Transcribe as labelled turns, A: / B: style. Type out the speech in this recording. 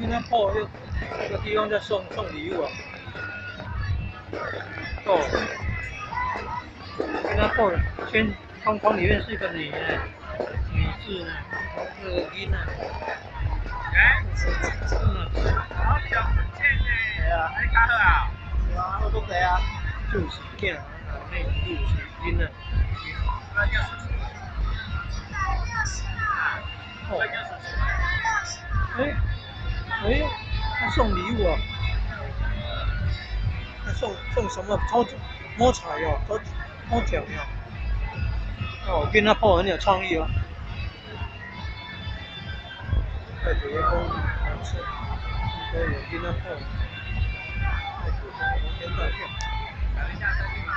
A: 囡仔鋪那那個地方在送禮物啊。哦，囡仔鋪先框框裡面是一個女的，女字呢，這個囡仔。
B: 哎，
A: 嗯，
B: 好久不見呢。
C: 係啊，
B: 你較好啊？
C: 是啊，我講啥啊？
A: 就是囝，那就是囡仔。
B: 那叫叔叔。
A: 哦，
B: 那叫叔叔。
A: 哎，哎，他送禮物啊？他送什麼？抽摸彩哦，抽獎哦。哦，囡仔鋪很有創意哦。在鐵公園吃，應該有囡仔鋪。在鐵公園大票。
B: 等一下再去買。